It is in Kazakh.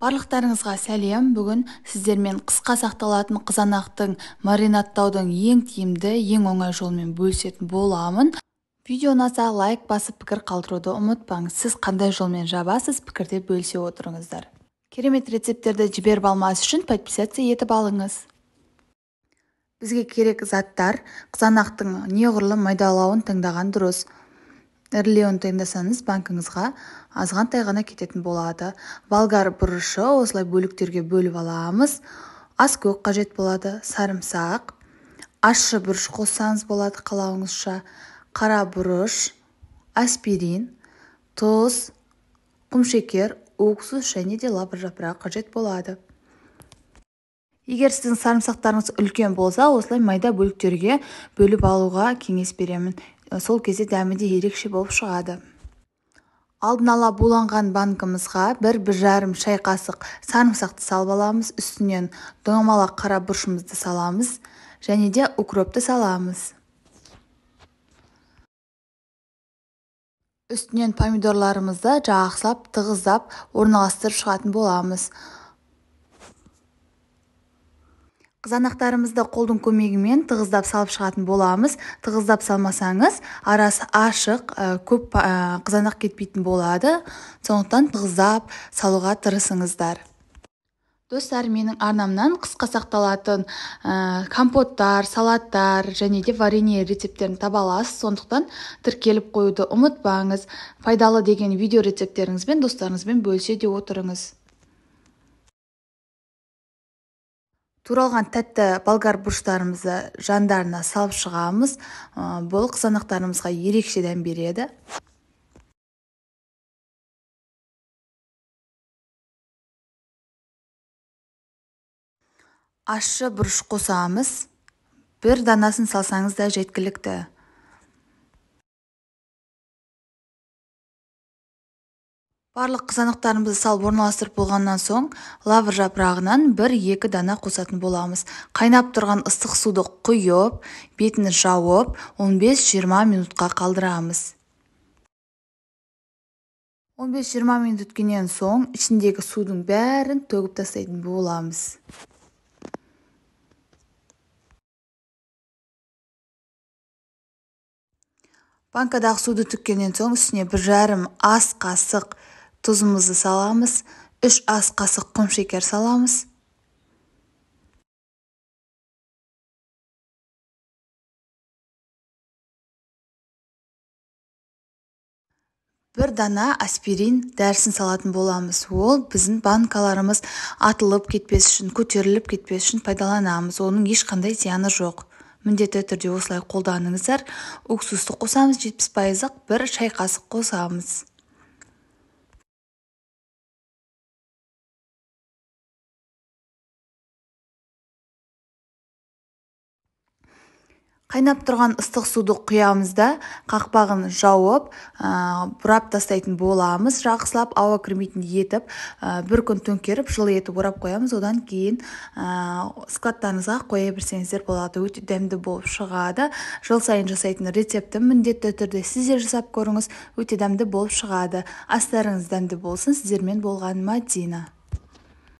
Барлықтарыңызға сәлем. Бүгін сіздермен қысқа сақталатын қызанақтың маринадтаудың ең тиімді, ең оңай жолымен бөлісетін боламын. Видео ұнаса лайк басып пікір қалдыруды ұмытпаңыз. Сіз қандай жолмен жабасыз, пікірде бөлісе отырыңыздар. Керемет рецепттерді жіберіп алмас үшін подписаться етіп алыңыз. Бізге керек заттар: қызанақтың неғұрлым майдалауын таңдаған дұрыс. Ірілеуін таңдасаңыз банкіңізға азғантай ғана кететін болады. Болгар бұрышы осылай бөліктерге бөліп аламыз. Аскөк қажет болады, сарымсақ, ащы бұрыш қоссаңыз болады қалауыңызша, қара бұрыш, аспирин, тұз, құмшекер, уксус және де лавр жапырағы қажет болады. Егер сіздің сарымсақтарыңыз үлкен болса, осылай майда бөліктерге бөліп алуға кеңес беремін. Сол кезде дәмі де ерекше болып шығады. Алдын ала буланған банкімізға 1-1,5 шай қасық сарымсақты салып аламыз. Үстінен домалақ қара бұрышымызды саламыз және де укропты саламыз. Үстінен помидорларымызды жақсылап тығыздап орналастырып шығатын боламыз. Қызанақтарымызды қолдың көмегімен тығыздап салып шығатын боламыз. Тығыздап салмасаңыз, арасы ашық, көп қызанақ кетпейтін болады. Сондықтан тығыздап салуға тырысыңыздар. Достар, менің арнамнан қысқа сақталатын компоттар, салаттар және де варенье рецепттерін таба аласыз. Сондықтан тіркеліп қоюды ұмытпаңыз. Пайдалы деген видео рецепттеріңізбен достарыңызбен бөлісе де отырыңыз. Туралған тәтті болгар бұрыштарымызды жандарына салып шығамыз. Бұл қызанақтарымызға ерекше дәм береді. Ащы бұрыш қосамыз. Бір данасын салсаңыз да жеткілікті. Барлық қызанақтарымызды салып орналастырып болғаннан соң, лавр жапырағынан 1-2 дана қосатын боламыз. Қайнап тұрған ыстық суды құйып, бетін жауып, 15-20 минутқа қалдырамыз. 15-20 минут өткеннен соң, ішіндегі судың бәрін төгіп тастайтын боламыз. Банкадағы суды төккеннен соң, үстіне 1,5 ас қасық тұзымызды саламыз, 3 ас қасық құмшекер саламыз. Бір дана аспирин дәрісін салатын боламыз. Ол біздің банкаларымыз атылып кетпес үшін, көтеріліп кетпес үшін пайдаланамыз. Оның ешқандай зияны жоқ. Міндетті түрде осылай қолданыңыздар. Уксусты қосамыз, 70%-ық 1 шай қасық қосамыз. Қайнап тұрған ыстық суды құямыз да, қақпағын жауып, бұрап тастайтын боламыз. Жақсылап ауа кірмейтін етіп, бір күн төңкеріп, жылы етіп орап қоямыз. Одан кейін складтарыңызға қоя берсеңіздер болады. Өте дәмді болып шығады. Жыл сайын жасайтын рецепті міндетті түрде сіздер жасап көріңіз. Өте дәмді болып шығады. Астарыңыз дәмді болсын. Сіздермен болған Мадина.